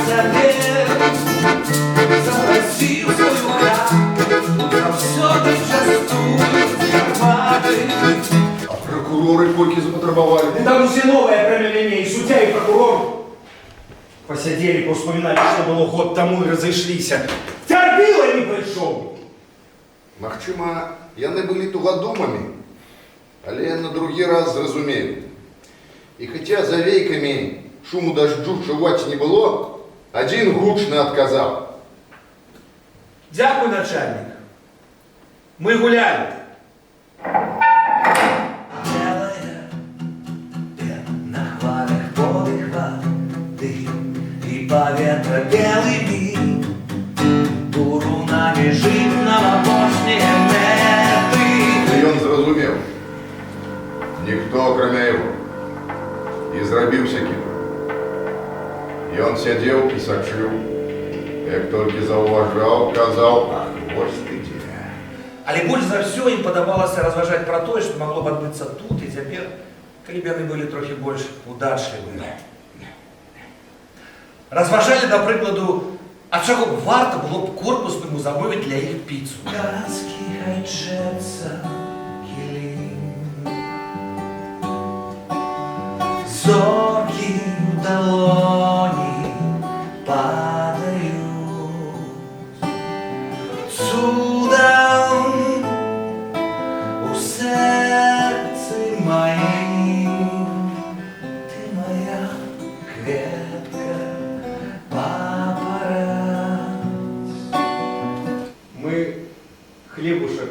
цябе, запрасіў у сваю хату, заўсёды частую гарбатай. А пракуроры колькі запатрабавалі? Ну, там усе новыя, акрамя мяне, і суддзя, і пракурор. Пасядзелі, паўспаміналі, што было год таму, і разышліся. Цярпіла не прыйшоў. Магчыма, яны былі тугадумамі, але на другі раз зразумелі. І хаця за вейкамі шуму дажджу чуваць не было, адзін гучна адказаў. Дзякуй, начальнік. Мы гулялі. Белая пена на хвалях подых воды и паветра белымі бурунамі жыць нам апошнія мэты. І ён зразумеў. Ніхто, акрамя яго. І зрабіўся кіт. Ён сядзеў і сачыў. Як толькі заўважаў, казаў: «Ах, вось ты дзе». Але больш за ўсё ім падабалася разважаць пра тое, што магло б адбыцца тут і цяпер, калі б яны былі трохі больш удачлівыя. Разважалі, да прыкладу, а чаго б варта было б корпуснаму замовіць для іх піцу. Казкі хай чэцца кілім, зоркі ў далоні падаюць цудам у сэрцы маім. Ты моя кветка папараць. Мы хлебушек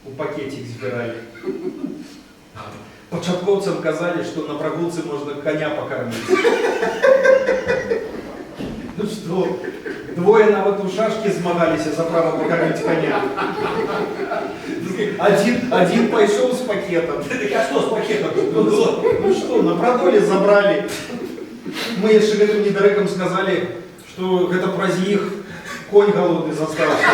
у пакетик збіралі. Пачаткоўцам казалі, што на прагулцы можна коня пакарміць. Ну што, двое нават у шашкі змагаліся за права пакарміць коня. Адзін пайшоў з пакетам. Так а што з пакетам? Ну што, на прадоле забралі. Мы яшчэ гэтым недарэкам сказалі, што гэта праз іх конь галодны застаўся.